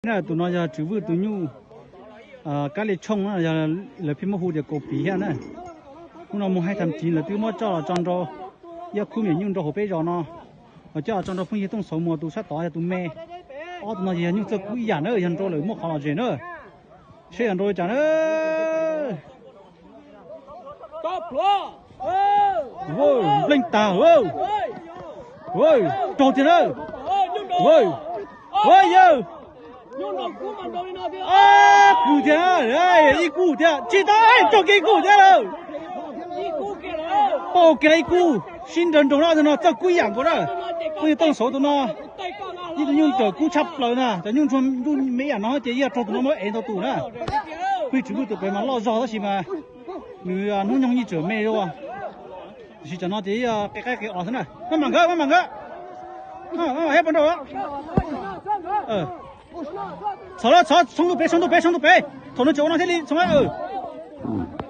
Na, tus no yog Tswv Vwj tus nyuj, Kab Li Tshooj, yog lawv pheej muab hu tias Kaus Pim thiab na. Hnub no mus hais tham tiv lawv twb muab coj los tso nrau ib khub me nyuj nrau hauv peb zos no, los coj los tso nrau phooj ywg Tooj Xauv Muas tus sab tod yog tus me. Ob tug no ces yog nyuj txawj kub ib yam na, yog nrau lawm muaj qhov lom zem na. Seb yog nrau li cas na. Npleej tag. Raug tiag na. Yawg, kub tiag, ib kub thiab, tsis tau, raug kiag ib kub thiab lawm. Pauj kiag ib kub, sib nraws nraug na, no txawj kub ib yam nkaus na. Phooj ywg Tooj Xauv tus no, ib tug nyuj rawm kub tshaj plaws na, cov nyuj ntsuag me ib yam no ces yog raug tus no muab ev ntau tus na. Phooj ywg Tswv Vwj tus pem mas loj zog tab sis mas nws hnub nyoog yeej tseem me dua. Tiam sis cov no ces qe qaib qe os xwb na. Maj mam nkawd, maj mam nkawd. Hib pov nrau. Txhom lawm, txhom, txhoov ntuj pem, txhoov ntuj pem, txhoov ntuj pem. Thaum no tseem ua no thiaj li txhoov.